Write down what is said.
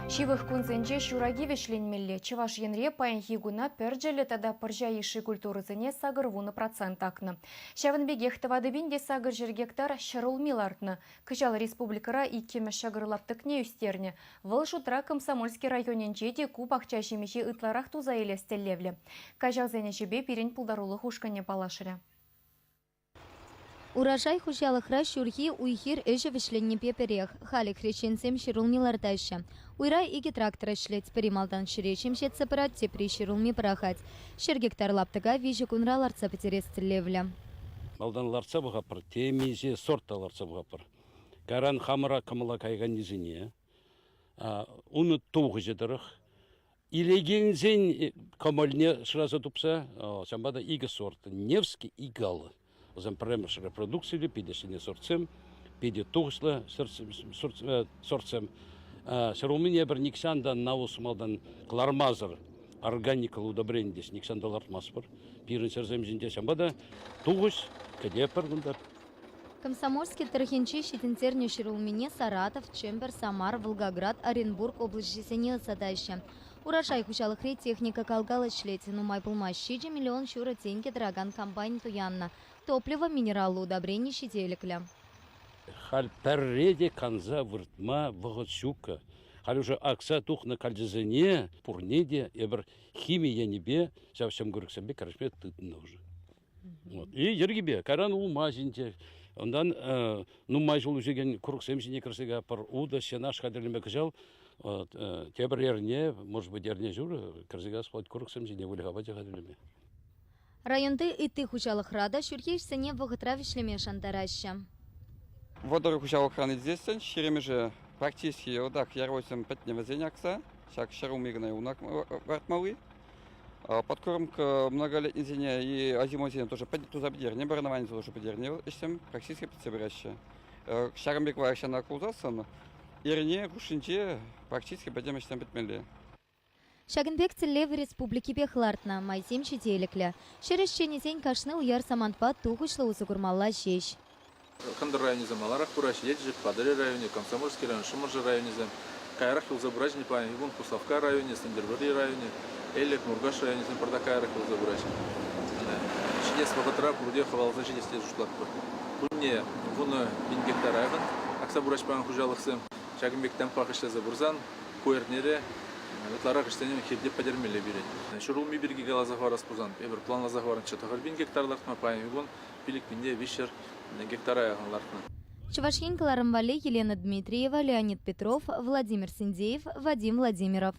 Ҫывӑх кунсенче ҫураки вӗҫленмелле. Чӑваш Енре паянхи куна пӗрчӗллӗ тата пӑрҫа йышши культурӑсене 80% акнӑ. Ҫавӑн пекех 4800 гектар ҫӗрулми лартнӑ. Кӑҫал республикӑра иккӗмӗш ҫӑкӑр лаптӑкне ӳстернӗ. Вӑл шутра Комсомольски районӗнче те ку пахча ҫимӗҫе ытларах туса илес тӗллевлӗ. Каҫалсен ӗҫӗпе пирӗн пултарулӑх ушкӑнӗ паллашрӗ. Урожай хуҫалӑхра ҫурхи уй-хир ӗҫӗ вӗҫленнипе пӗрех. Халӗ хресченсем ҫӗрулми лартаҫҫӗ. Уйра икӗ трактор ӗҫлет. Пӗри малтан ҫӗре ҫемҫетсе пырать, тепри ҫӗрулми пӑрахать. 100 гектар лаптӑка виҫӗ кунра лартса пӗтерес тӗллевлӗ. Малтан лартса пӑхатпӑр, темиҫе сорт та лартса пӑхатпӑр. Кайран хамӑра кӑмӑла кайканнисене, унӑн тухӑҫӗ тӑрӑх Илекенсен кӑмӑлне шыраса тупса, ҫавӑнпа та икӗ сорт, Невский и Гала. Вӗсем пӗрремӗш репродукциллӗ, питӗ ҫӗнӗ сортсем, питӗ тухӑҫлӑ сортсем. Ҫӗрулмине пӗр нихҫан та навус малтан кӑлармасӑр органикӑллӑ удобрени тесе нихҫан та лартмастпӑр. Пирӗн ҫӗрсем ҫинче ҫавӑнпа та тухӑҫ кӗтетпӗр кунта. Комсомольски тӑрӑхӗнче ҫитӗнтернӗ ҫӗрулмине Саратов, Чӗмпӗр, Самар, Волгоград, Оренбург облаҫӗсене ӑсатаҫҫӗ. Урожай хуҫалӑхри техника кал-кал ӗҫлет. Нумай пулмасть 7 миллион ҫурӑ тенкӗ тӑракан комбайн туяннӑ. Топливо, минераллӑ удобрени ҫителӗклӗ. Халь пӗрре те канса выртма вӑхӑт ҫуккӑ. Халь уже акса тухнӑ калчасене пурне те эпир хими енӗпе ҫав ҫӑмкурӑксемпе кӗрешме тытӑннӑ уже. Вот. И йӗркипе кайран улма ҫинче, унтан нумай ҫул ӳсекен курӑксем ҫине кӗрсе каятпӑр. Утӑ, сенаж хатӗрлеме кӑҫал тепӗр эрне, может быть, эрне ҫур кӗрсе каяс пулать курӑксем ҫине выльӑх апачӗ хатӗрлеме. Районти ытти хуҫалӑхра та ҫурхи ӗҫсене вӑхӑтра вӗҫлеме шантараҫҫӗ. Вӑтӑр хуҫалӑхран илсессӗн ҫирӗмӗшӗ практически йӑлтах ярвойсем пӗтнӗ вӗсен акса. Ҫак ҫӗрулми кӑна юлнӑ лартмалли. Подкормка многолетнисене и озимойсене тоже туса пӗтернӗ, боронование тоже пӗтернӗ ӗҫсем практически пӗтсе пыраҫҫӗ. Ҫакӑн пек лайӑх ҫанталӑк пулсассӑн эрне хушшинче практически пӗтӗм ӗҫсем пӗтмелле. Ҫакӑн пек тӗллев республикипех лартнӑ, майсем ҫителӗклӗ. Ҫӗр ӗҫченӗсен кашни уяр самантпа тухӑҫлӑ усӑ курмалла ҫеҫ. Кӑнтӑр районӗсем маларах пыраҫҫӗ, Елчӗк, Патӑрьел районӗ, Комсомольски район, Шӑмӑршӑ районӗсем. Каярах юлса пыраҫҫӗ паянхи кун Куславкка районӗ, Сӗнтӗрвӑрри районӗ, Элӗк, Муркаш районӗсем пӑртак каярах юлса пыраҫҫӗ. Ҫитес вӑхӑтра пурте хӑваласа ҫитес тесе шутлатпӑр. Кунне 10 000 гектар яхӑн акса пыраҫ паян хуҫалӑхсем. Ҫакӑн пек темпах ӗҫлесе пырсан ку эрнере ытларах ӗҫсене хирте пӗтермелле пирӗн. Ҫӗрулми пирки каласа хӑварас пулсан, эпир планласа хӑварнӑччӗ 9 000 гектар лартма, паянхи кун 5300 гектара яхӑн лартнӑ. Чӑваш Ен кӑларӑм валли Елена Дмитриева, Леонид Петров, Владимир Синдеев, Вадим Владимиров.